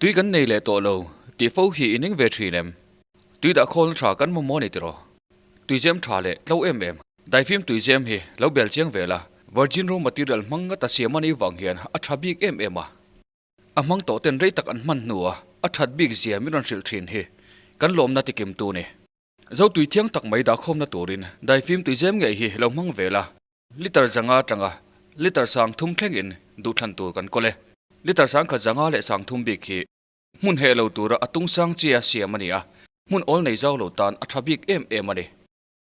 Tui kan nei leh tawh lo tih fo hi i ning ve thin em? Tui dah khawlna tha kan mamawh a ni tiraw? Tuizem tha leh tlo em em. Daifim tuizem hi lo bel chiang ve la, virgin raw material hmang ngata siam a nih vang hian a tha bik em em a. A hmang tawh ten rei tak an hman hnua a that bik zia min rawn hrilh thin hi kan lawmna tikim tu ni. Zo tui thiang tak mai dahkhawmna turin daifim tuizem ngei hi lo hmang ve la. Liter zanga atanga liter sang thum thlengin duhthlan tur kan kawl e. Liter sang khat zanga leh sang thum bik hi hmun heh lo tura a tung sang chia siam a ni a, hmun awl nei zau lo tan a tha bik em em a ni.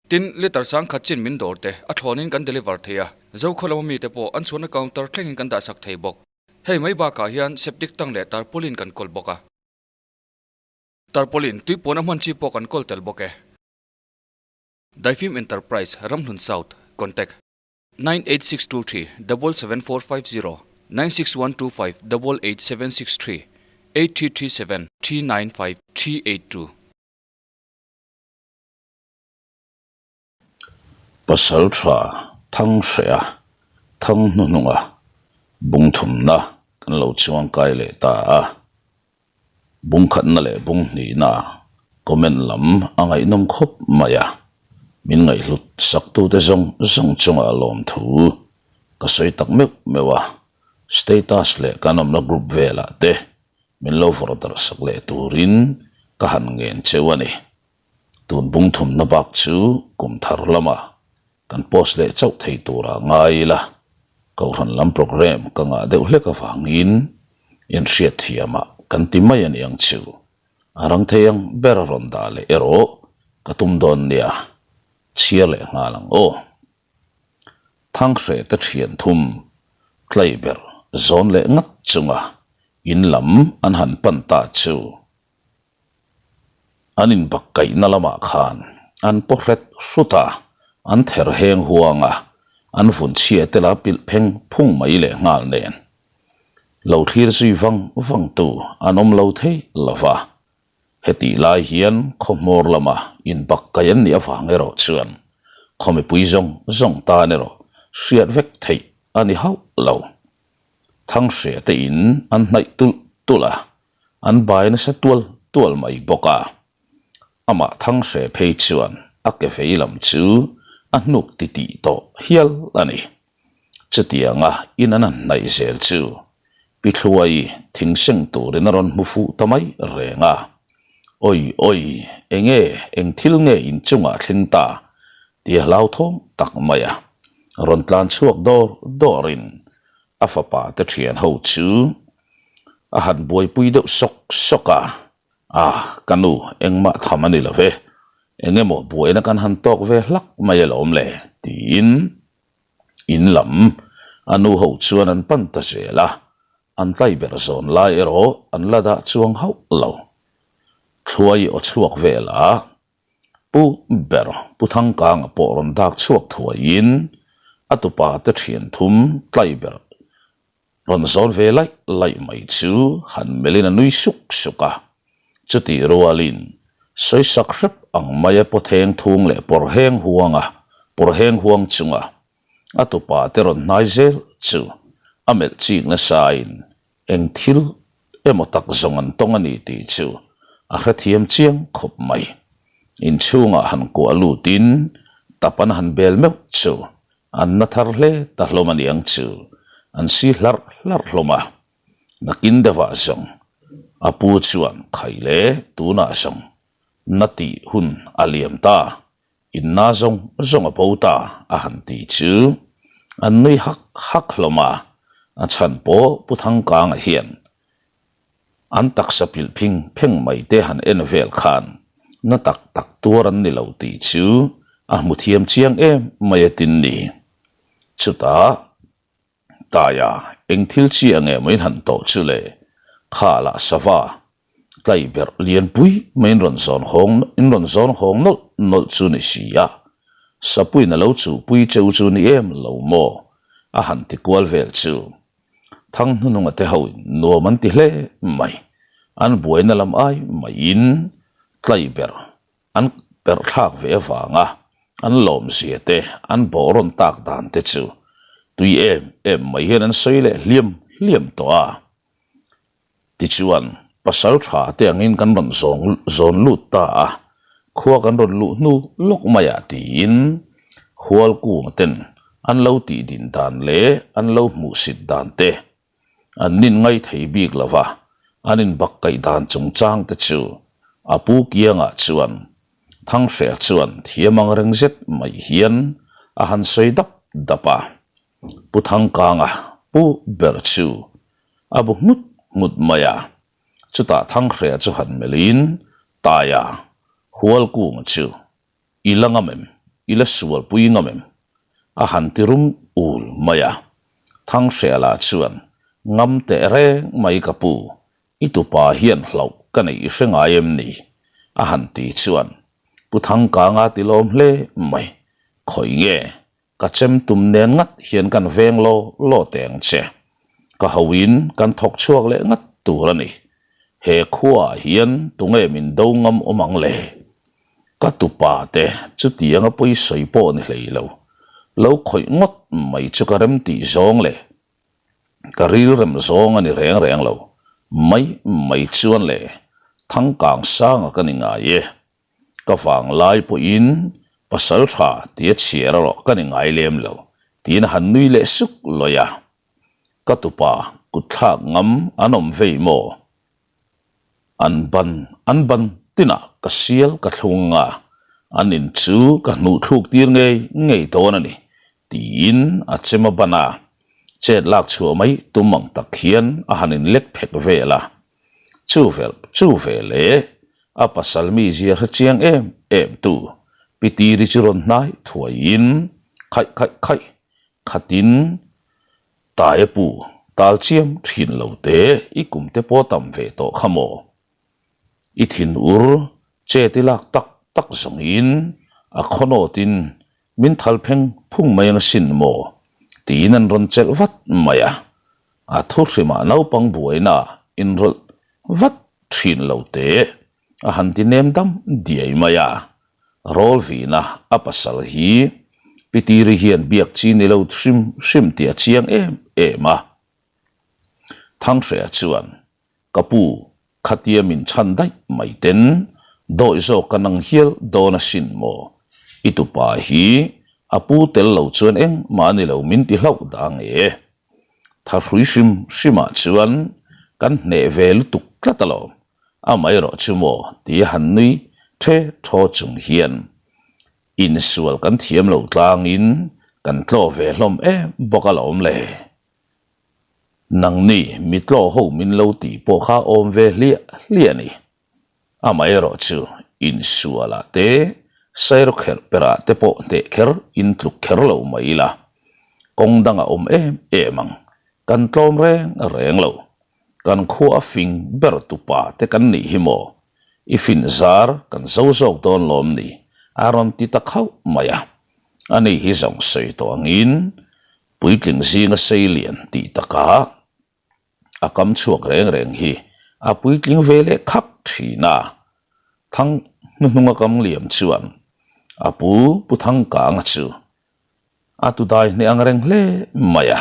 Tin, liter sang khat chin min dawr te a thlawnin kan deliver thei a, Zokhaw lama mite pawh an chhuahna counter thlengin kan dahsak thei bawk. Hei mai bakah hian septic tank leh tarpaulin kan kawl bawk a. Tarpaulin tui puan a hman chi pawh kan kawl tel bawk e. Daifim Enterprise, Ramhlun South, Contact, 98623 77450 96125 88763 8337 395 382. Pasal tha thang hreh a, thang hnuhnung a, bung thumna kan lo chuang kai leh ta a. Bung khatna leh bung hnihna comment lam a ngaihnawm khawp mai a, min ngaihhlut saktute zawng zawng chungah lawmthu ka sawi tak meuh meuh a, status leh kan awmna group velah te min lo vawrh darh sak leh turin ka han ngen cheu a ni. Tun bung thumna bak chu kum thar lamah kan post leh chauh thei turah ngai ila, Kohhran lam programme ka ngah deuh hlek avangin inhriat thiamah kan ti mai a niang chu. A rang thei ang ber a rawn dah leh erawh ka tum dawn nia, chhiar leh nghal ang aw. Thanghreh te thian thum tlei ber zawn leh ngat chunga in lam an han pan ta chu. An inbak kaihna lamah khan an paw hret hrut a, an ther heng huang a, an vun chhia te la pilh pheng phung mai leh nghal nen. Lo thlir zui vang vang tu an awm lo thei lo va. Hetih lai hian khaw hmawr lama inbak kaih an nih avang erawh chuan khaw mipui zawng zawng tan erawh hriat vek theih a ni hauh lo. Thanghreh te in an hnaih tulh tulh a, An bai nasa tual tual mai bawk a, amah Thanghreh phei chuan a ke vei lam chu a hnuk ti tih tawh hial a ni. Chutianga in an han hnaih zel chu Pi Thluai thing seng turin a rawn hmu fuh ta mai reng a, Awi awi, enge eng thil nge in chungah thleng ta? tia hlauthawng tak mai a rawn tlan chhuak dawr dawrin a fapa te thian ho chu A han buaipui deuh sawk sawk a, A, ka nu, engmah tham a ni lo ve, eng emaw buaina kan han tawk ve hlak mai alawm le, tiin in lam a nu ho chuan an pan ta zel a, an tlai ber zawn lai erawh an la dah chuang hauh lo. Thluai aw chhuak velah Pu ber Pu Thangkanga pawh rawn dak chhuak thuaiin a tupa te thian thum tlai ber Rawn zawn ve laih laih mai chu han melhin a nui suk suk a, chutih rualin sawisak hrep ang maia pawtheng thung leh pawr heng huanga pawr heng huang chunga a tupa te rawn hnai zel chu a melh chik nasain eng thil emaw tak zawng an tawng a ni tih chu a hrethiam chiang khawp mai. Inchhungah han kuah lutin tap an han bel meuh chu An na thar hle ta hlawm a niang chu an si hlarh hlarh hlawm a, nakin deuhah zawng a pu chuan khai le tunah zawng na tih hun a liam ta, in na zawng zawng a bo ta a han ti chu an nui hak hak hlawm a, a chhan pawh Pu Thangkanga hian an taksa pilh phing pheng mai te han en vel khan na tak tak tuar an ni lo tih chu a hmu thiam chiang em mai a tin ni. Chutah Taia eng thil chi a nge mai in han tawh chu le, kha lah sava tlai berh lianpui mai in rawn zawn hawng in rawn zawn hawng nawlh nawlh chu ni si a, sapuiin a lo chuhpui cheu chu ni em lo maw a han ti kual vel chu. Thang hnununga te ho in nuam an ti hle mai. An buaina lam ai maiin tlai ber an perh thlak ve avanga an lawmzia te an bawh rawn tak dan te chu tui em em mai hian an sawi leh hliam hliam tawh a. Tichuan. Pasal tha te angin kan rawn zawng zawn lut ta a, khua kan rawn luh hnu lawk maiah tiin Hualkunga ten an lo tih din dan leh an lo hmuhsit dan te an nin ngai thei bik lo va, an inbakkaih dan chungchang te chu a pu kiangah chuan Thanghreh chuan thiam ang reng zet mai hian a han sawi dap dap a, Pu Thangkanga pu ber chu a bu nghut nghut mai a, chutah Thanghreh chu han melhin Taia Hualkunga chu I la ngam em? I la sualpui ngam em? A han ti rum ul mai a, Thanghreh lah chuan Ngam teh reng mai ka pu, I tupa hian hlauh ka neih i hre ngai em ni? A han ti chuan Pu Thangkanga ti lawm hle mai, Khawi nge? Ka chem tum nen ngat hian kan veng law law teh ang che. Ka hoin kan thawk chhuak leh ngat tur a ni. He khuaah hian tunge min do ngam awm ang le? Ka tupa te chutiang a pawisawi pawh ni hlei lo. Lo khawih ngawt mai chu ka rem tih zawng le. Ka rilrem zawng a ni reng reng lo. Mai mai chuan le Thangkang sanga ka ni ngai e. Ka vang lai pawhin pasal tha tia chhiar erawh ka ni ngai lem lo tiin a han nui leh suk lawih a. Ka tupa kut thlak ngam an awm vei maw? An ban an ban tinah ka sial ka thlung a, an in chu ka hnuh thluk tir ngei ngei dawn a ni tiin a chem a ban a, chet lak chhuah mai tum ang tak hian a han inlek phek vel a. Chu vel chu veleh a pasal mizia hre chiang em em tu Pitiri chu rawn hnai thuaiin khaih khaih khaih khatin Taia pu tal chiam thin lo te i kum te pawh tam ve tawh kha maw? I thin ur chet i lak tak tak zawngin a khawnawtin min thal pheng phung mai ang sin maw? tiin an rawn chelh vat mai a, a thu hrimah naupang buaina inrawlh vat thin lo te a han ti nem dam diai mai a, Rawlvina a pasal hi Pitiri hian biak chi ni lo hrim hrim tih a chiang em em a. Thanghreh chuan, Ka pu, khatia min chhan daih mai ten dawih zawk ka nang hial dawn asin maw? I tupa hi a pu tel lo chuan engmah a ni lo min ti hlauh dang e. Thahrui hrim hrimah chuan kan hneh ve lutuk tlat alawm, amaherawh chu maw tia han nui the thaw chung hian insual kan thiam lo tlangin kan tlaw ve hlawm em bawk alawm le. Nangni mi tlaw ho min lo tih pawh kha awm ve hliah hliah a ni. Amaherawh chu insualah te, sairawkherh perah te pawh hneh kher in tluk kher lo mai ila, kawng dang a awm em em ang, kan tlawm reng reng lo. Kan khua a fing ber tupa te kan nih hi maw? I fin zar kan zo zawk dawn lawm ni? A rawn ti ta khauh mai a. Ani hi zawng sawi tawh angin puitling zinga sei lian tih takah a kam chhuak reng reng hi a puitling ve leh khak thin a, Thang hnuhnunga kam liam chuan a pu Pu Thangkanga chu a tu dai hneh ang reng hle mai a,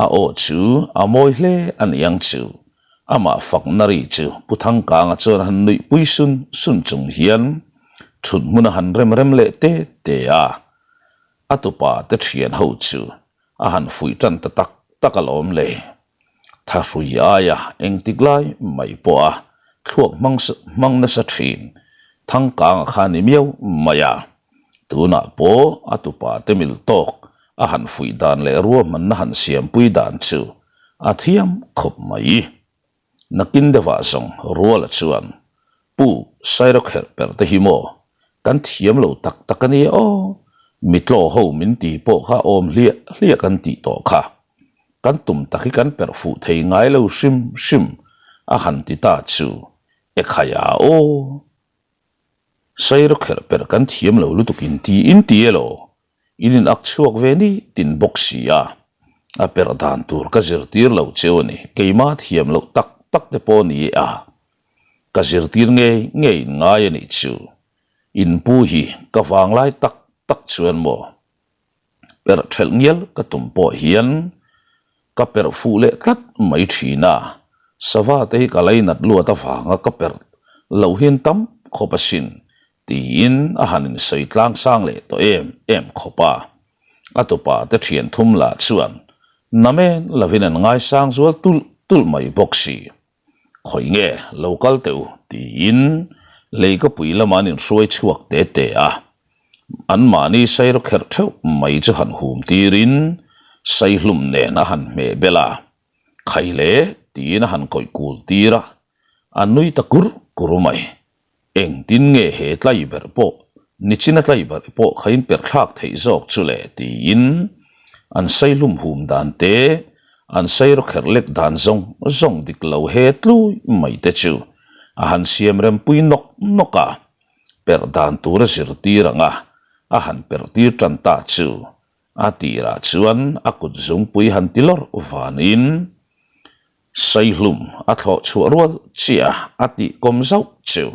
a aw chu a mawi hle a ni ang chu, amah fakna ri chu Pu Thangkanga chuan a han nuih pui sun sun chung hian thut hmun a han rem rem leh te te a, a tupa te thian ho chu a han fuih tan ta tak tak alawm le. Thahrui aia engtik lai mai pawh a thluak hmang hmang nasa thin Thangkanga kha ni miau mai a. Tunah pawh a tupa te mil tawk a han fuih dan leh ruahmanna han siampui dan chu a thiam khawp mai. Nakin deuhah zawng Ruala chuan, Pu Sairawkherh perh te hi maw kan thiam lo tak tak a nia aw, mi tlaw ho min ti pawh kha awm hliah hliah kan tih tawh kha. Kan tum tak hi kan perh fuh thei ngai lo hrim hrim a han ti ta chu Ekhaya aw. Sairawkherh perh kan thiam lo lutuk in ti in ti elaw? In in ak chhuak ve ni tin bawk si a, a perh dan tur ka zirtir lo cheu a ni, keimah thiam loh tak tak te pawh ni a, ka zirtir ngei ngei in ngai a nih chu, in pu hi ka vanglai tak tak chuan maw perh thelh ngial ka tum pawh hian ka perh fuh leh tlat mai thin a. Sava te hi ka leinat luat avanga ka perh loh hian tam khawp asin tiin a han insawi tlang sang leh tawh em em khawp a. A tupa te thian thum lah chuan namen lovin an ngaisang zual tulh tulh mai bawk si. Khawi nge lo kal teh u tiin leikapui lama an inhruai chhuak te te a. Anmahni sairo kherh theuh mai chu han hum tirin saihlum nen a han hmeh bel a. Khai le tiin a han kawih kul tir a, a nui ta kur kur mai. Engtin nge he tlai ber pawh nichina tlai ber pawh kha in perh thlak theih zawk chu le tiin an saihlum hum dan te, an sairawkherh lek dan zawng zawng dik lo he tlui mai te chu a han siam rem pui nawk nawk a, perh dan tur a zirtir ang a, a han perh tir tan ta chu A tirah chuan a kut zungpui han ti lawrh vanin Saihlum a thlawh chhuah rual chiah a tih kawm zauh chu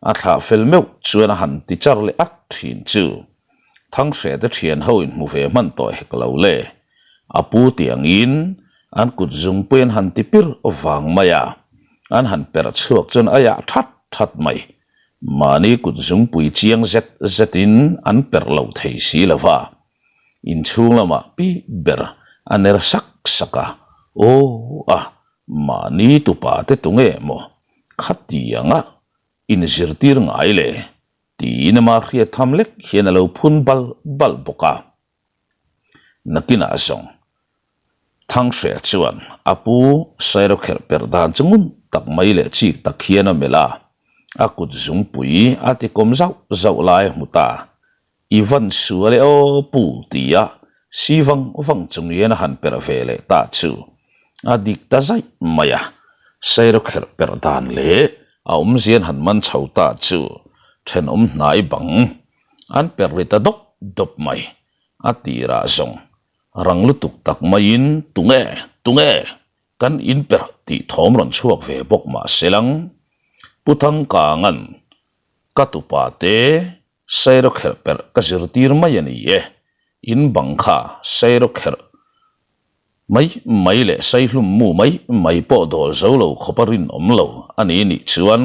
a thlah fel meuh chuan a han ti char leh at thin chu Thanghrete thian ho in hmu ve hman tawh hek lo le. A pu tiangin an kut zungpui an han ti pir vang mai a, an han perh chhuak chuan a yah that that mai. Mahni kut zungpui chiang zet zetin an perh lo thei si lo va, inchhung lamah pi ber a ner sak sak a, Aw a, mahni tupa te tunge maw khatianga inzirtir ngai le? tiin ama hriat tham lek hian a lo phun bal bal bawk a. Nakinah zawng Thanghreh chuan a pu Sairawkherh perh dan chu ngun tak mai leh chik tak hian a melh a, a kut zungpui a ti kawm zauh zauh lai a hmu ta. I van sual e aw pu ti a si vang vang chung hian a han perh ve leh ta chu a dik ta zaih mai a. Sairawkherh perh dan leh a awmzian han man chho ta chu thenawm hnai bang an perh ri ta dawp dawp mai. A tirah zawng rang lutuk tak maiin tunge tunge kan in perh tih thawm rawn chhuak ve bawk mah se lang Pu Thangkanga'n ka tupa te sairawkherh perh ka zirtir mai a ni e, in bang kha sairawkherh Mai mai leh saihlum mu mai mai pawh dawl zo lo khawp a rinawm lo a ni nih chuan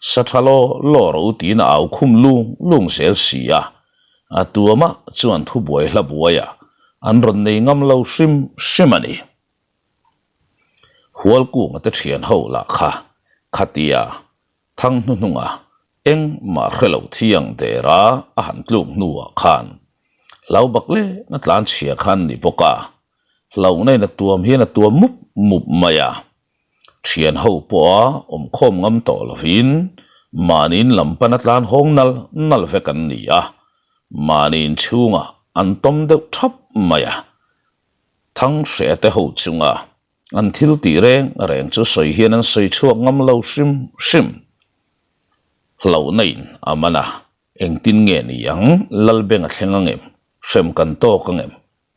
sa tha law law ro tiin a au khum lung lung zel si a, a tuamah chuan thubuai hla buaiah an rawn nei ngam lo hrim hrim a ni. Hualkunga te thian ho lah kha khatia Thang hnuhnunga engmah hre lo thiang dera a han tluk hnuah khan hlau bak leh a tlan chhia khan ni bawk a, hlauhna in a tuam hian a tuam mup mup mai a. Thian ho pawha awmkhawm ngam tawh lovin mahni in lam pan a tlan hawng nal nal vek an ni a, mahni inchhungah an tawm deuh thap mai a. Thang hre te ho chunga An thil tih reng reng chu sawi hian an sawi chhuak ngam lo hrim hrim. Hlauhna in a man a, engtin nge ni ang, Lalbeng a thleng ang em, hrem kan tawk ang em,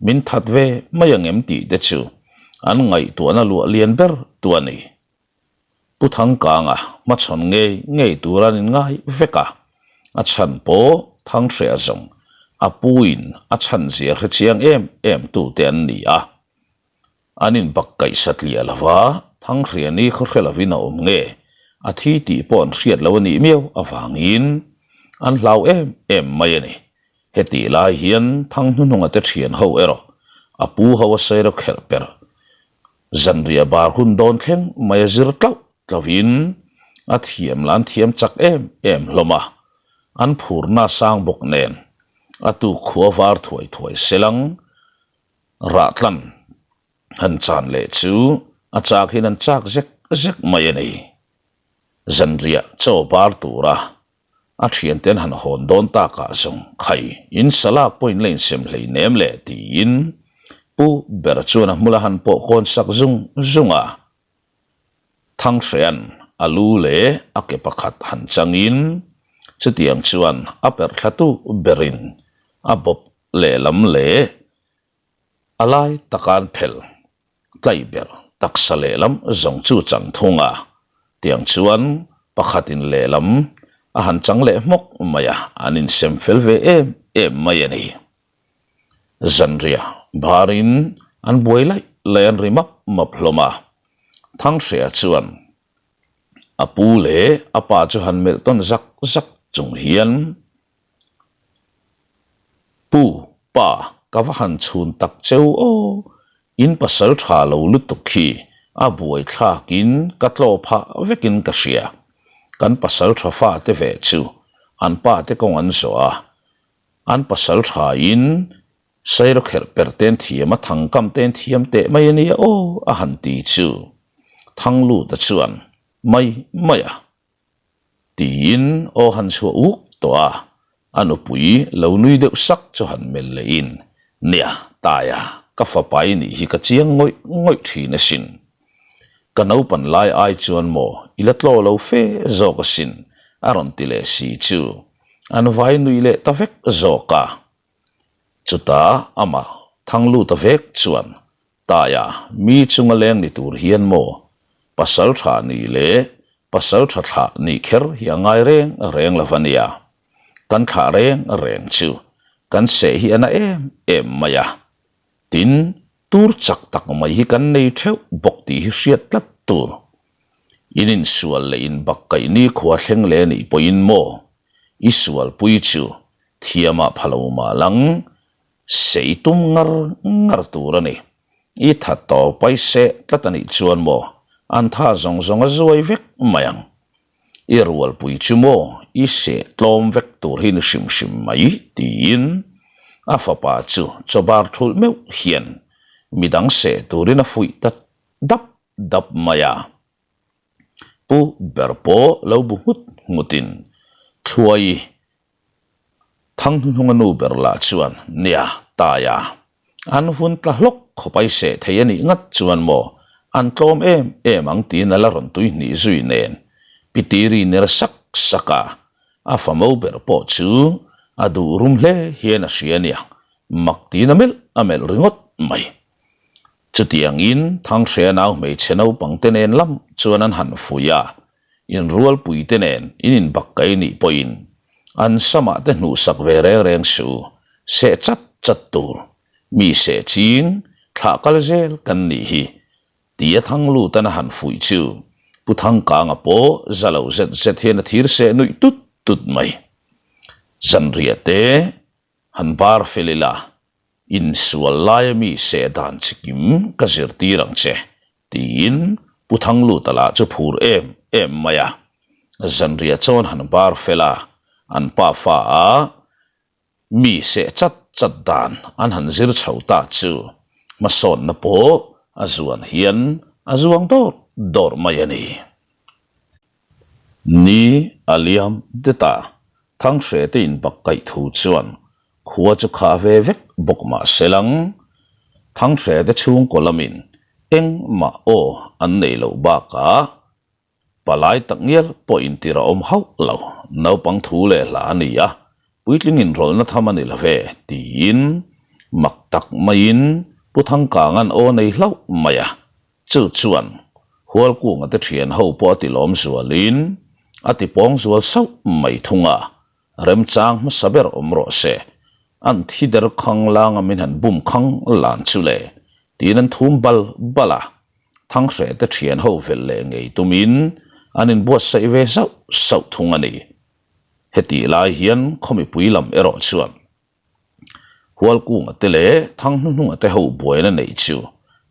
min that ve mai ang em tih te chu an ngaihtuahna luah lian ber tu a ni. Pu Thangkanga hmachhawn ngei ngei tur an inngai vek a, a chhan pawh Thanghreh a zawng a pu in a chhan zia hrechiang em em tute an ni a. An inbak kaih satliah lo va, Thanghriani khaw hre lovin a awm nge, a thi tih pawh an hriat lo a nih miau avangin an hlau em em mai a ni. Hetih lai hian Thanghnununga te thian ho erawh a pu ho a sairo kherh per zanriah bar hun dawn thleng mai a zir tlauh tlauhin a thiam lah an thiam chak em em hlawm a, an phurna a sang bawk nen a tuk khua var thuai thuai selang Rahtlan han chan leh chu a chak hian an chak zek zek mai a ni. Zanriah chaw bar tura a thiante an han hawn dawn takah zawng khai in salak pawh in la insem hlei nem le tiin Pu ber chuan a hmula han pawh kawn sak zung zung a. Thanghreh'an a lu leh a ke pakhat han changin chutiang chuan a perh thlatu berin a bawp lehlam leh a lai taka an phel tlaih ber taksa lehlam zawng chu chang thung a, tiang chuan pakhatin lehlam a han chang leh hmawk mai a, an insem fel ve em em mai a ni. Zanriah barin an buai laih laih an ri map map hlawm a. Thanghrea chuan a pu leh a pa chu han melh tawn zak zak chung hian, Pu, pa, ka va han chhun tak cheu aw, in pasal tha lo lutuk hi a buai thlakin ka tlaw phah vekin ka hria. Kan pasal tha fate ve chu an pa te kawng an zawh a, an pasal thain Sairawkherh per ten thiam a thangkam ten thiam teh mai a nia aw a han ti chu Thangluta chuan mai mai a tiin aw han chhuah uk tawh a, a nupui lo nui deuh sak chu han melh leh in nia Taia ka fapa i nih hi ka chiang ngawih ngawih thin asin. Ka naupan lai ai chuan maw i la tlaw lo fe zawk asin a rawn ti leh si chu an vai nui leh ta vek zawk a. Chutah amah Thangluta vek chuan Taia mi chunga leng ni tur hian maw pasal tha nih leh pasal tha thlah nih kher hi a ngai reng reng lo a nia. Kan thlah reng reng chu kan seh hi a na em em mai a. Tin, tur chak tak mai hi kan nei theuh bawk tih hi hriat tlat tur. In insual leh inbakkaih nikhua thleng leh nih pawhin maw i sualpui chu Thiamah pha lo mah lang, sei tum ngar ngar tur a ni. I that tawp ai seh tlat a nih chuan maw an tha zawng zawng a zuai vek mai ang. I rualpui chu maw i seh tlawm vek tur hi ni hrim hrim mai tiin a fapa chu chawbar thulh meuh hian midang seh turin a fuih ta dap dap mai a. Pu ber pawh lo bu nghut nghutin Thluai Thanghnunga nu ber lah chuan, Nia, Taia, an vun tla hlawk khawp ai seh thei a nih ngat chuan maw, an tlawm em em ang tiin a la rawn tui hnih zui nen Pitiri ner sak sak a, a famo ber pawh chu a duh rum hle hian a hria nia, mak tiin a melh a melh ringawt mai. Chutiangin Thanghrea nau hmeichhe naupang te nen lam chuan an han fuih a, Inrualpui te nen in inbak kai nih pawhin an samah te hnuhsak ve reng reng su, seh chat chat tur, mi seh ching, thlah kal zel kan nih hi, tia Thanglutan a han fuih chu Pu Thangkanga pawh za lo zet zet hian a thir seh nuih tut tut mai. Zanriah te han bar fel ila, Insual laia mi seh dan chikim ka zirtir ang che, tiin Pu Thangluta lah chu phur em em mai a. Zanriah chuan han bar fel a, an pa fa a mi seh chat chat dan an han zir chho ta chu hmasawnna pawh a zuan hian a zuang dawr dawr mai a ni. Ni a liam det a, Thanghre te inbak kaih thu chuan khua chu khah ve vek bawk mah se lang. Thanghre te chhungkaw lamin engmah aw an nei loh bakah palai tak ngial pawh intir a awm hauh lo. Naupang thu leh hla a ni a, puitling inrawlhna tham a ni lo ve tiin mak tak maiin Pu Thangkanga'n aw nei hlauh mai a. Chu chuan Hualkunga te thian ho pawh a ti lawm zualin a ti pawng zual sauh mai thung a, remchang hmasa ber awm rawh se, an thi der khang langa min han bum khang lan chu le tiin an thum bal bal a, Thanghreh te thian ho velh leh ngei tumin an inbuatsaih ve zauh sauh thung a ni. Hetih lai hian khawmipui lam erawh chuan Hualkunga te leh Thanghnuhnunga te ho buaina neih chu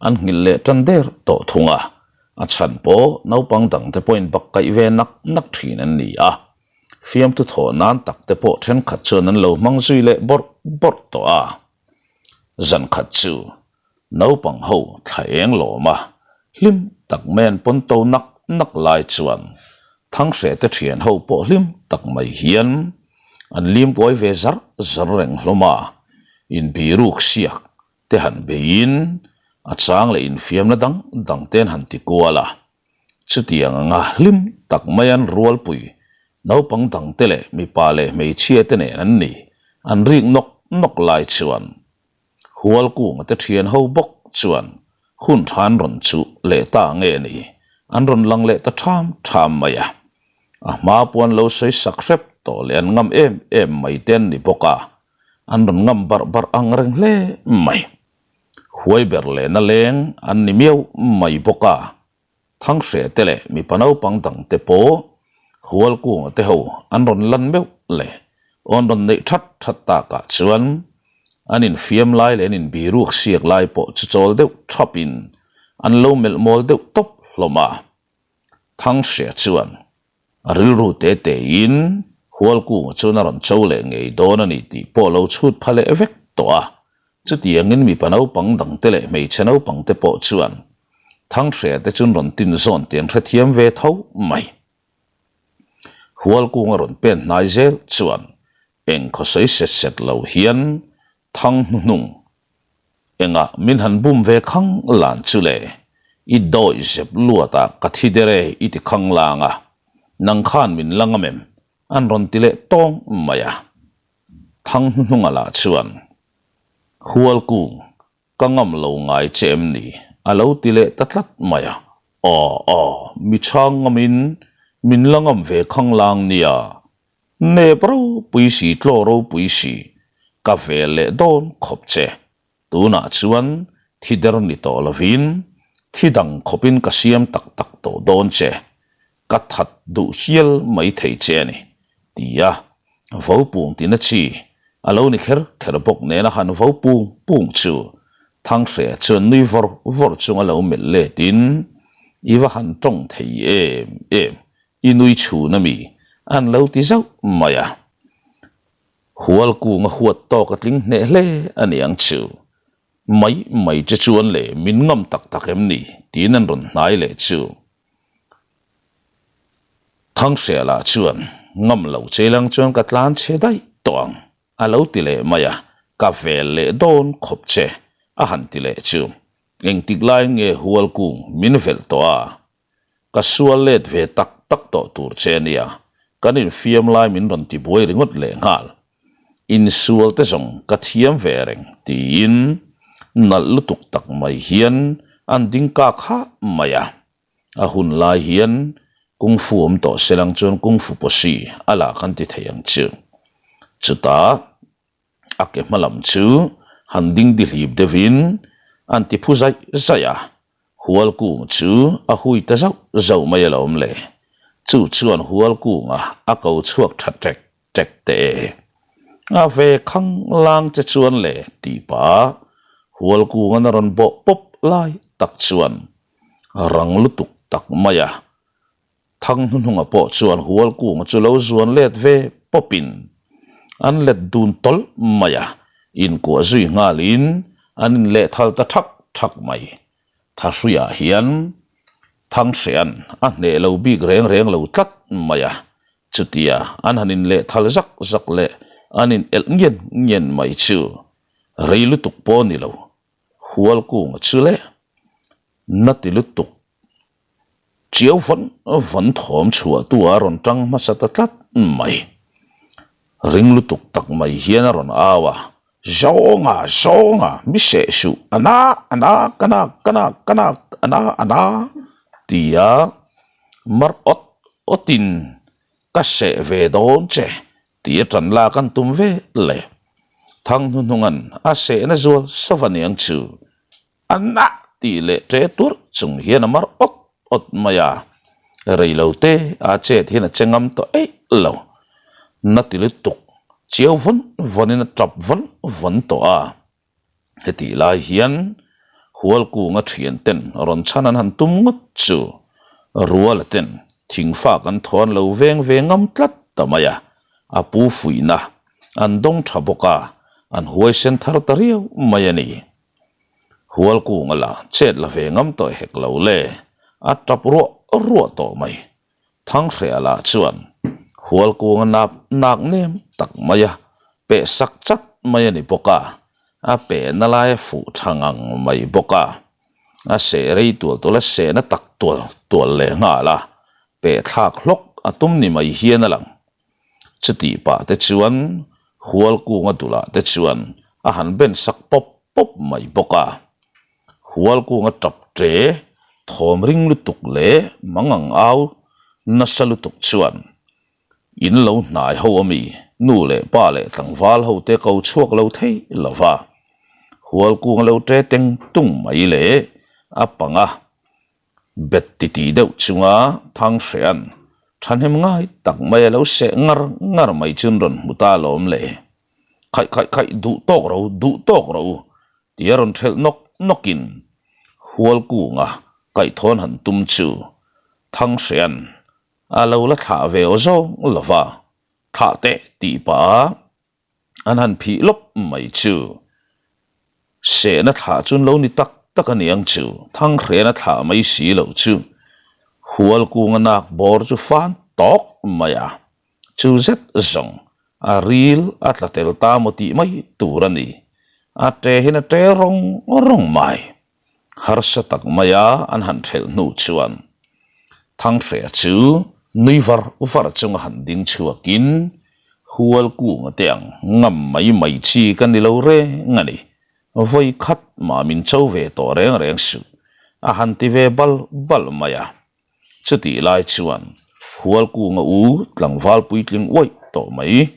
an nghilh leh tan der tawh thung a, a chhan pawh naupang dang te pawhin bak kaih ve nak nak thin an ni a, fiamthu thawh nan tak te pawh thenkhat chuan an lo hmang zui leh bawrh bawrh tawh a. Zan khat chu naupang ho thla eng lawm a, hlim tak mai an pawn to nak nak lai chuan Thanghreh te thian ho pawh hlim tak mai hian an lim kawi ve zar zar reng hlawm a, inbiruk siak te han beiin a chang leh infiamna dang dang te an han ti kual a. Chutiang anga hlim tak mai an rualpui naupang dang te leh mipa leh hmeichhia te nen an ni an rik nawk nawk lai chuan Hualkunga te thian ho bawk chuan hun tha an rawn chuh leh ta nge ni, an rawn lang leh ta tham tham mai a. A hma pawh an lo sawi sak hrep tawh leh an ngam em em mai te an ni bawk a, an rawn ngam barh barh ang reng hle mai. Huai ber lehna leng an ni miau mai bawk a. Thanghreh te leh mipa naupang dang te pawh Hualkunga te ho an rawn lan meuh leh awn rawn neih that that takah chuan an infiam lai leh an inbiruak siak lai pawh chu chawl deuh thapin an lo melh mawl deuh tawp hlawm a. Thanghreh chuan A rilru te tein Hualkunga chuan a rawn cho leh ngei dawn a ni tih pawh lo chhut pha leh vek tawh a. Chutiangin mipa naupang dangte leh hmeichhe naupangte pawh chuan Thanghreh te chuan rawn tin zawn tih an hrethiam ve tho mai. Hualkunga rawn pen hnai zel chuan eng khawsawi set set lo hian Thang hnuhnung, engah min han bum ve khang lan chu le? I dawih zep luat ah ka thi der e i ti khang lang a, nang khan min la ngam em? An rawn ti leh tawng mai a. Thang hnuhnunga lah chuan, Hualkung, ka ngam lo ngai che em ni? A lo ti leh ta tlat mai a. Aw, aw, mi chhang ngamin min la ngam ve khang lang nia, Nep ropui si tlaw ropui si ka vel leh dawn khawp che. Tunah chuan thi der ni tawh lovin thi dang khawpin ka siam tak tak tawh dawn che. Ka that duh hial mai thei che a ni, tia vo pung tina chi a lo ni kher kher bawk nena han vo pung pung chu Thanghreh chuan nui vawr vawr chunga lo melh letin, I va han tawng thei em em, I nui chhun a mi? An lo ti zauh mai a. Hual kung a huat tawk a tling hneh hle a ni ang chu. Mai mai che chuan le min ngam tak tak em ni? Tiin an rawn hnai leh chu. Thanghrehlah chuan ngam lo che lang chuan ka tlan chhe daih tawh ang a lo ti leh mai a, ka vel leh dawn khawp che a han ti leh chu. Engtik lai nge hual kung min velh tawh a? Ka sual let ve tak tak tawh tur che a nia, kan infiam lai min rawn ti buai ringawt leh nghal. Insual te zawng ka thiam ve reng tiin nalh lutuk tak mai hian an ding kak hah mai a. A hun lai hian kung fu awm tawh se lang chuan kung fu pawsi a lah kan ti thei ang chu. Chutah. A ke hma lam chu han ding dihlip deuhin an ti phu zaih zaih a, hual kung chu a hui ta zauh zauh mai alawm le. Chu chuan hual kunga a ko chhuak tha ṭek ṭek teh e. A ve khang lang che chuan le tih pah hual kungan a rawn bawh pawp lai tak chuan rang lutuk tak mai a Thang hnuhnunga pawh chuan hual kunga chu lo zuan let ve pawpin an let dun tawlh mai a, inkuah zui nghalin an inlehthal ta thak thak mai. Thahruiah hian Thanghreh'an a hneh lo bik reng reng lo tlat mai a, chutia an han inlehthal zak zak leh an inelh ngian ngian mai chu rei lutuk pawh ni lo, hual kunga chu leh na ti lutuk Chiau vawn vawn thawm chhuah tu a rawn tang hmasa ta tlat mai. Ring lutuk tak mai hian a rawn au a, Zawnga, zawnga, mi seh suh, a na, a na, ka nak, ka nak, ka nak, a na, a na, tia mar awt awtin ka seh ve dawn che tia tan lak an tum ve le. Thang hnuhnunga'n a sehna zual sava niang chu A nah tih leh ṭe tuarh chung hian a mar awt awt mai a, rei lo te a chet hian a che ngam tawh eih lo. Na ti lutuk chiau vawn vawnin a tap vawn vawn tawh a. Hetih lai hian Hualkunga thian ten rawn chhan an han tum ngawt chu Ruala ten thingfak an thawn lo veng ve ngam tlat ta mai a, a pu fuihna an dawng tha bawk a, an huaisen thar ta riau mai a ni. Hualkunga la chet la ve ngam tawh hek lo le, a tap ruah ruah tawh mai. Thanghreh lah chuan Hualkunga nak nak nem tak mai a, peh sak chat mai a ni bawk a, a pehna lai a fuh tha ngang mai bawk a, a seh rei tual tual a sehna tak tual tual leh nghal a, peh thlak hlawk a tum ni mai hian a lang. Chutih pah te chuan Hualkunga dulah te chuan a han ben sak pawp pawp mai bawk a. Hualkunga tap ṭe thawm ring lutuk leh mangang au nasa lutuk chuan in lo hnai ho ami nu leh pa leh tlangval ho te ko chhuak lo thei lo va. Hualkunga lo ṭe teng tung mai leh a panga. Bet titih deuh chunga Thanghrea'n thahnem ngai tak mai a lo seh ngar ngar mai chu an rawn hmu ta alawm le. Khaih khaih khaih duh tawk ro duh tawk ro tia rawn thelh nawk nawkin Hualkunga kaihthawn han tum chu Thanghrea'n a lo la thlah ve aw zawng lo va, thlah teh tih pah a an han phih lawp mai chu sehna thlah chu an lo ni tak tak a niang chu, Thanghrena thlah mai si loh chu Hualkunga nak bawr chu fan tawk mai a, chu zet zawng a ril a tla tel ta maw tih mai tur a ni, a ṭe hian a ṭe rawng rawng mai. Harsa tak maia an han ṭhelh hnu chuan Thanghreh chu nui var var chunga han ding chhuakin Hual kunga te ang ngam mai mai chi ka ni lo reng a ni. Vawi khat mah min cho ve tawh reng reng suh a han ti ve bal bal mai a. Chutih lai chuan Hual kunga u tlangval puitling uaih tawh mai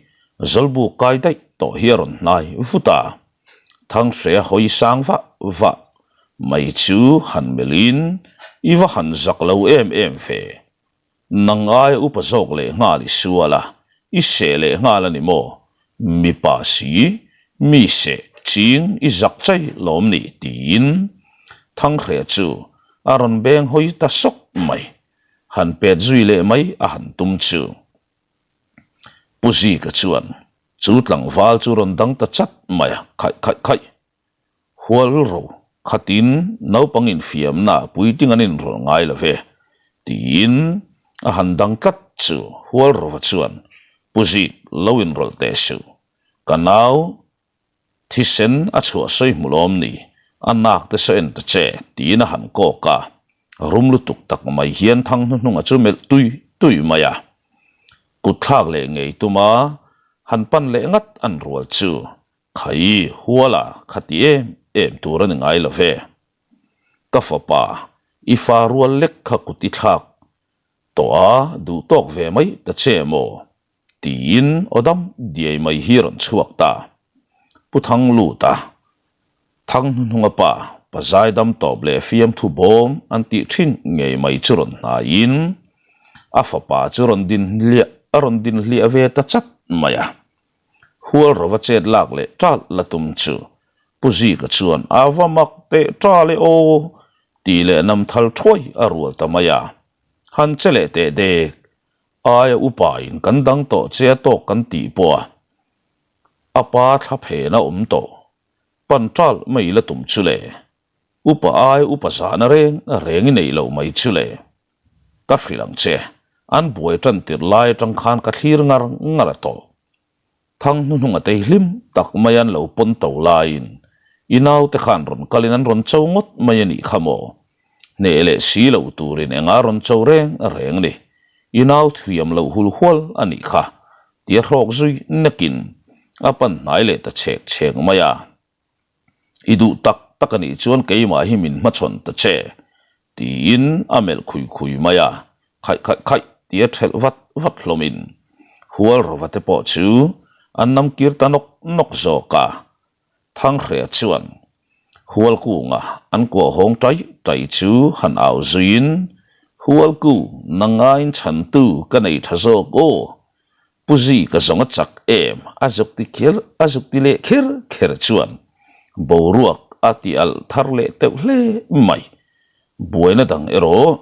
Zawlbuk kai daih tawh hi a rawn hnai vut a. Thanghrea hawi sang vah vah mai chu han melhin i va han zak lo em em ve. Nang aia upa zawk leh nghal i sual a, i seh leh nghal a ni maw? Mipa si, mi seh ching i zak chai lawm ni tiin Thanghrea chu a rawn beng hawi ta sawk mai. Han pet zui leh mai a han tum chu. Pu Zika chuan chu tlangval chu rawn dang ta chat mai a, Khaih khaih khaih! Hual ro khatin naupang infiamna puiting an inrawlh ngai lo ve, tiin a han dang tlat chu Hual rova chuan Pu Zik lo inrawlh teh suh, ka nau Thisen a chhuah sawi hmu lawm ni, a nak te saw en ta che, tiin a han kawk a. Rum lutuk tak mai hian thang hnuhnunga chu melh tui tui mai a. Kut thlak leh ngei tuma han pan leh ngat an rual chu Khai Huala kha ti em em tur a ni ngai lo ve. Ka fapa, i fa rual lek kha kut i thlak tawh a duh tawk ve mai ta che maw? Tiin aw dam diai mai hi rawn chhuak ta. Pu Thang lut a, Thang hnuhnunga pa, pa zaidam tawp leh fiamthu bawm an tih thin ngei mai chu rawn hnaiin a fapa chu rawn din hliah a rawn din hliah ve ta chat mai a. Hual rova chet lak leh ṭalh la tum chu Pu Zika chuan a va mak teh ṭal e aw tih leh nam thal thuai a rual ta mai a. Han che leh teh dek Aia upain kan dang tawh che a tawk kan tih pawh a, a pa thla phen a awm tawh. Pan ṭalh mai la tum chu le. Upa aia upa zahna reng reng i neih loh mai chu le. Ka hrilh ang che, an buai ṭan tirh lai aṭang khan ka thlir ngar ngar a tawh. Thang hnuhnunga tei hlim tak mai an lo pawn to laiin i naute khan rawn kalin an rawn cho ngawt mai a nih kha maw? Hneh leh si lo turin enga rawn cho reng reng ni? I nau thiam loh hul hual a nih kha tia hrawk zui nekin a pan hnai leh ta chhek chhek mai a. I duh tak tak a nih chuan keimah hi min hmachhawn ta che, tiin a melh khui khui mai a, khaih khaih khaih tia thelh vat vat hlawmin hual rova te pawh chu an nam kir ta nawk nawk zawk a. Thanghrea chuan hual kunga an kuah hawng tai tai chu han au zuiin, Hualku, nangaiin chhantu ka nei tha zawk aw, Pu Zi ka zawng a chak em? A zuk ti kher a zuk ti leh kher kher chuan boruak a ti alh thar leh teuh hle mai. Buaina dang erawh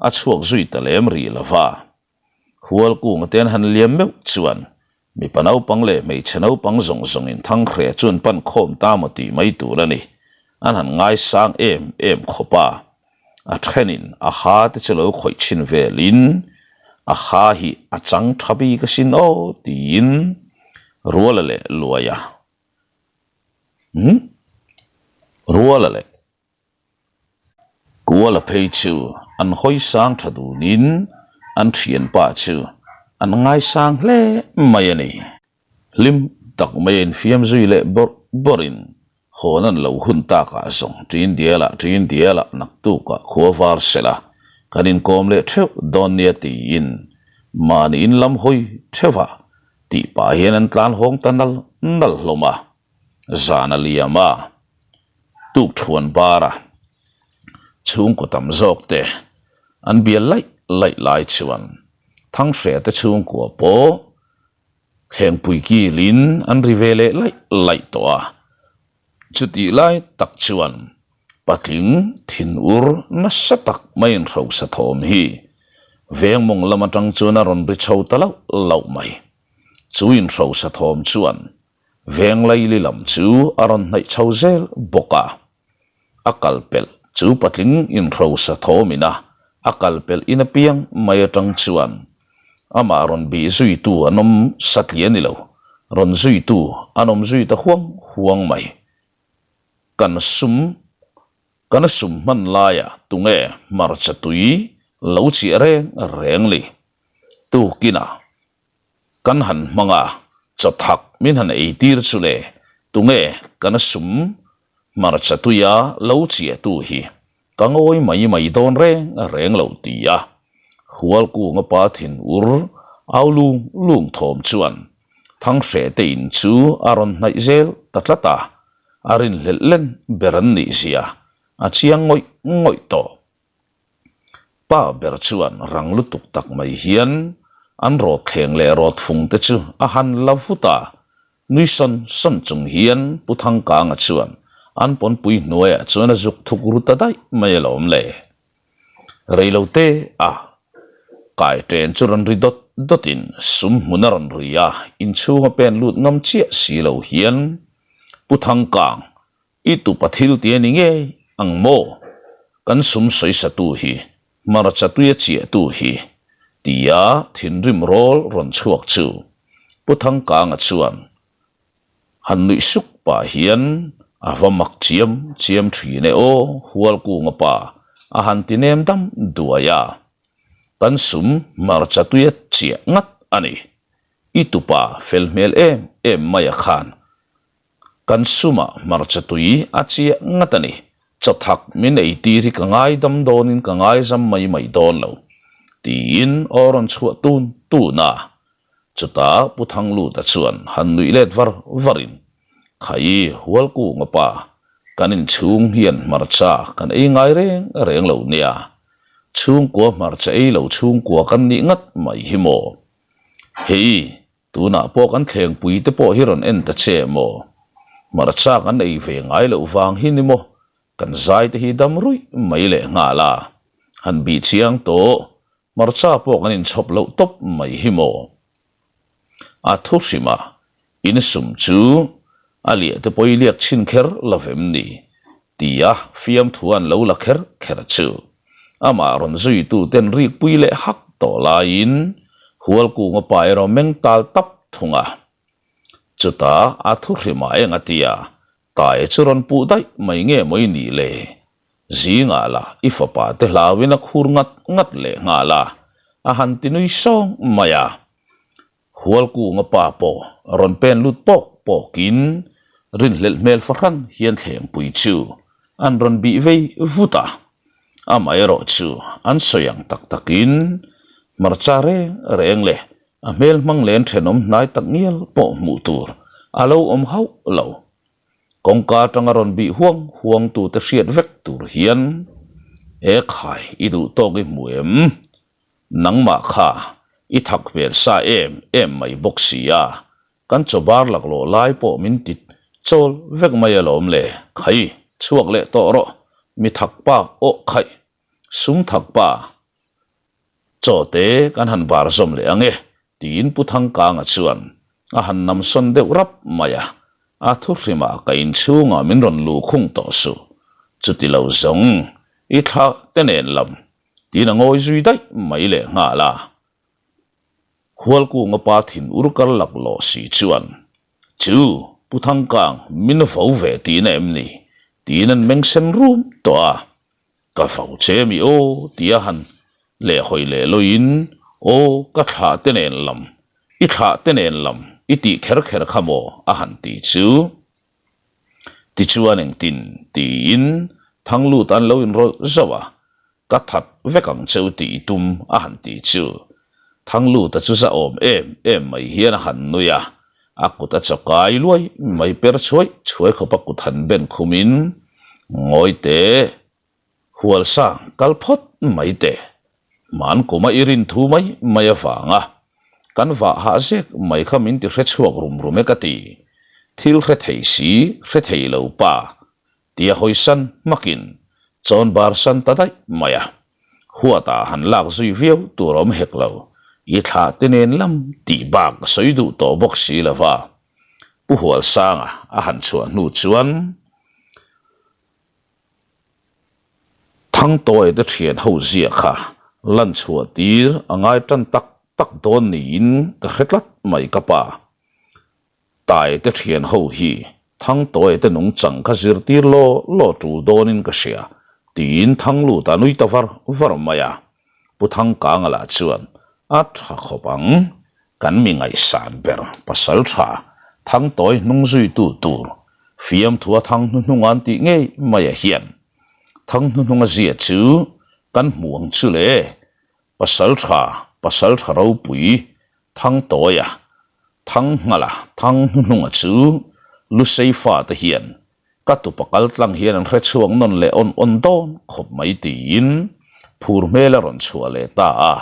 a chhuak zui ta lem rih lo va. Hual kunga te an han liam meuh chuan mipa naupang leh hmeichhe naupang zawng zawngin Thanghrea chu an pan khawm ta maw tih mai tur a ni. An han ngaisang em em khawp a. A thenin a ha te chu lo khawih chhin velin a ha hi a chang tha bik asin aw tiin Ruala leh Luaia umm Ruala leh Kuala phei chu an hawi sang tha dunin an thianpa chu an ngaisang hle mai a ni. Hlim tak mai a infiam zui leh bawrh bawrhin hawn an lo hun takah zawng ṭin dialah ṭin dialah naktukah khua var sela kan inkawm leh ṭheuh dawn nia tiin mahni in lam hawi ṭheuhah tih pah hian an tlan hawng ta nal nal hlawm a, zan a liam a, tuk ṭhuan bara chhungkaw tam zawk te. an bial laih laih lai chuan Thanghreh te chhungkua pawh thlengpui kilin an ri ve leh laih laih tawh a. Chutih lai tak chuan patling thinur nasa tak mai inhrosa thawm hi veng mawng lam atang chuan a rawn ri chho ta lauh lauh mai. Chu inhrosa thawm chuan veng laili lam chu a rawn hnaih chho zel bawk a. A kal pelh chu patling inhrosa thawm ina a kal pelh in apiang mai atang chuan amah rawn bih zuitu an awm satliah a ni lo, rawn zuitu an awm zui ta huang huang mai. Kan sum kan sum hman laiah tunge hmarcha tui lo chiah reng reng li tukinah Kan han hmang a, chawthak min han ei tir chu le, tunge kan sum hmarcha tuia lo chiahtu hi ka ngawi mai mai dawn reng reng lo ti a, Hualkunga pa thin ur au lung lung thawm chuan Thanghreh te in chu a rawn hnaih zel ta tlat a, a rinhlelh len ber an nih zia a chiang ngawih ngawih tawh. Pa ber chuan rang lutuk tak mai hian an rawt thleng leh rawt fung te chu a han la vut a, nui sawn sawn chung hian Pu Thangkanga chuan an pawnpui hnuaiah chuan a zuk thuk ru ta daih mai alawm le. Reilote a kai ṭen chu rawn ri dawt dawtin sum hmun a rawn ri a, inchhunga pen lut ngam chiah si lo hian Pu Thangkang I tupa thil ti a ni ngei ang maw? Kan sum sawisatu hi hmarcha tuia chiahtu hi tia thinrim rawl rawn chhuak chu Pu Thangkanga chuan han nuih suk pah hian a va mak chiam chiam thin e aw Hualkunga pa a han ti nem dam duai a, kan sum hmarcha tuia chiah ngat a ni. I tupa fel hmel em em mai a khan Kan sumah hmarcha tui a chiah ngat a ni. Chawthak min ei tir hi ka ngaidam dawnin ka ngaizam mai mai dawn lo, tiin aw rawn chhuah tun tun a. Chutah Pu Thangluta chuan han nuih let var varin, Khai Hualkunga pa, kan inchhung hian hmarcha kan ei ngai reng reng lo nia. Chhungkua hmarcha ei lo chhungkua kan nih ngat mai hi maw? Hei Tunah pawh kan thlengpui te pawh hi rawn en ta che maw? Hmarcha kan ei ve ngai loh vang hi ni maw? Kan zai te hi dam ruih mai leh nghal a, han bih chiang tawh, hmarcha pawh kan inchhawp loh tawp mai hi maw? A thu hrim a, insum chu a liah te pawh i liak chhin kher lo vem ni? Tia fiamthu an lo la kher kher chu amah rawn zuitu ten rikpui leh hak tawh laiin Hualkunga pa erawh meng tal tap thung a. Chutah a thu hrimah eng a tia, Tae chu rawn puh daih mai nge maw i nih le? Zingah lah i fapa te hlauin a khur ngat ngat leh nghal a, a han ti nui sawng mai a. Hualkunga pa pawh rawn pen lut pawk pawkin rinhlelh hmel fahran hian thlengpui chu an rawn bih vei vut a. Amaherawh chu an sawi ang tak takin hmarcha reng reng leh a hmel hmang len thenawm hnai tak ngial pawh hmuh tur a lo awm hauh lo. Kawngka atanga rawn bih huang huang tute hriat vek tur hian, Ekhai i duh tawk i hmu em? Nangmah kha i thak hmel sa em em mai bawk si a, kan chaw bar laklawh lai pawh min ti chawl vek mai alawm le, khai chhuak leh tawh rawh, mi thak pa awh khaih, sum thak pa chaw te kan han bar zawm leh ang e, tiin Pu Thangkanga chuan a han nam sawn deuh rap mai a, a thu hrimah ka inchhungah min rawn luhkhung tawh suh, chuti lo zawng i thla te nen lam Tiin a ngawi zui daih mai leh nghal a. Hualkunga pa thin ur kar laklawh si chuan, Chu, Pu Thangkang, min vo ve tihna em ni? Tiin an meng sen rum tawh a. Ka vo che mi aw tia han leh hawi leh lawiin, Aw, ka thlah te nen lam, i thlah te nen lam i tih kher kher kha maw? a han ti chu. Tichuan engtin? tiin Thanglut an lo inrawlh zauh a, Ka that vek ang cheu tih i tum a han ti chu. Thangluta chu zahawm em em mai hian a han nui a, a kut a chawkai luai mai per chhuai chhuai khawp a kut han ben khumin, Ngawi teh, Hualsa kal phawt mai teh. Hman kuma i rin thu mai mai avanga kan vah hah zek mai kha min ti hre chhuak rum rum e ka ti. Thil hre thei si, hre thei lo pa tia hawisan hmakin chawn bar san ta daih mai a. Huatah han lak zui viau tur awm hek lo, i thlah te nen lam tih bak a sawi duh tawh bawk si lo va. Pu Hualsanga a han chhuah hnu chuan Thangtawia te thian ho zia kha lan chhuah tir a ngai tan tak tak dawn niin ka hre tlat mai ka pa. Tai te thian ho hi Thangtawia te nungchang kha zirtir law law tul dawnin ka hria tiin Thangluta nui ta var var mai a. Pu Thangkanga lah chuan a tha khawp ang, kan mi ngaihsan ber pasal tha Thangtawi hnung zuitu tur fiamthua Thang hnuhnung an tih ngei maia hian Thang hnuhnunga zia chu kan hmu ang chu le, pasal tha pasal tha ropui Thangtawia, Thangnhala, Thanghnunga chu Lusei fate hian ka tupa kal tlang hian an hre chhuak nawn leh awn awn dawn khawp mai tiin phur hmel a rawn chhuah leh ta a.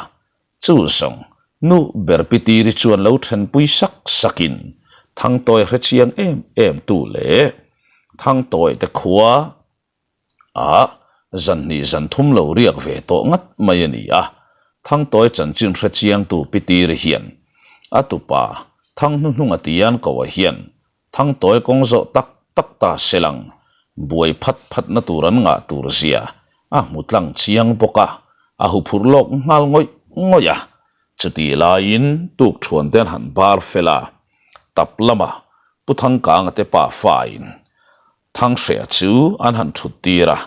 Chu zawng nu ber Pitiri chuan lo thenpui sak sakin Thangtawi hre chiang em em tu leh Thangtawi te khua A, zan hnih zan thum lo riak ve tawh ngat mai a ni a, Thangtawi chanchin hre chiangtu Pitiri hian a tupa Thanghnuhnunga tian koa hian Thangtawi kawng zawh tak tak ta se lang buai phat phatna tur an ngah tur zia a hmu tlang chiang bawk a, a huphurh lawk nghal ngawih ngawih a. Chutih laiin tukthuan te an han bar fel a, tap lama Pu Thangkanga te pa fain Thanghreh chu an han thut tir a,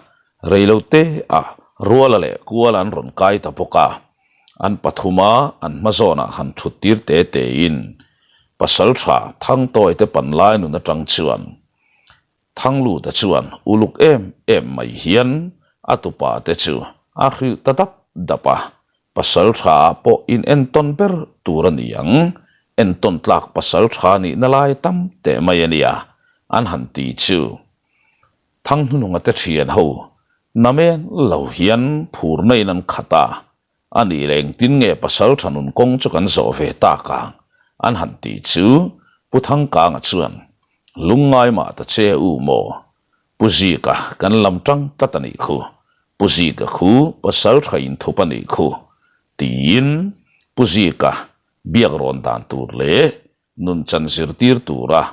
reilote ah Ruala leh Kuala an rawn kai ta bawk a. An pathuma an hma zawnah han thut tir te tein Pasaltha Thangtawi te panlai nun atang chuan Thangluta chuan uluk em em mai hian a tupa te chu a hrilh ta dap dap a, Pasal tha ah pawh in entawn ber tur a ni ang, entawn tlak pasal tha nihna lai tam teh mai a nia, an han ti chu. Thanghnununga te thian ho namen lo hian phurna in an khat a, a nih leh engtin nge pasal tha nun kawng chu kan zawh ve tak ang, an han ti chu Pu Thangkanga chuan lungngai mah ta che u maw, Pu Zika kan lam tang tlat a nih khu, Pu Zika khu pasal tha inthup a nih khu, tiin Pu Zika biak rawn dan tur leh nun chan zirtir tura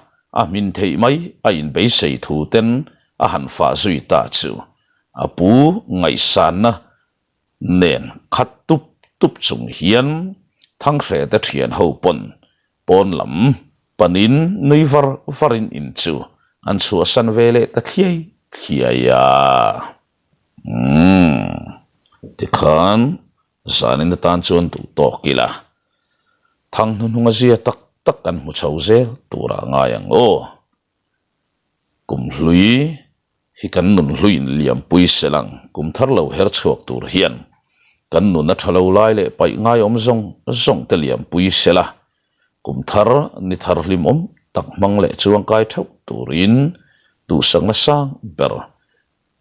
a hmin theih mai a inbeisei thu ten a han fah zui ta chu a pu ngaihsanna nen khat tup tup chung hian Thanghreh te thian ho pawn Pawn lam panin nui var varin in chu an chhuahsan ve leh ta thliai thliai a. Umm, tikhan zanin atan chuan duh tawk ila, thang hnuhnunga zia tak tak kan hmu chho zel turah ngai ang aw. Kumhlui hi kan nun hluin liampui se lang kum thar lo her chhuak tur hian kan nun a tha lo lai leh paih ngaiawm zawng zawng te liampui se la, kum thar ni thar hlimawm tak hmang leh chuangkai theuh turin duhsakna sang ber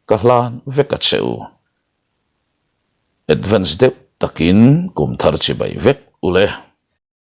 ka hlan vek a che u. Advance deuh takin kum thar chibai vek u le.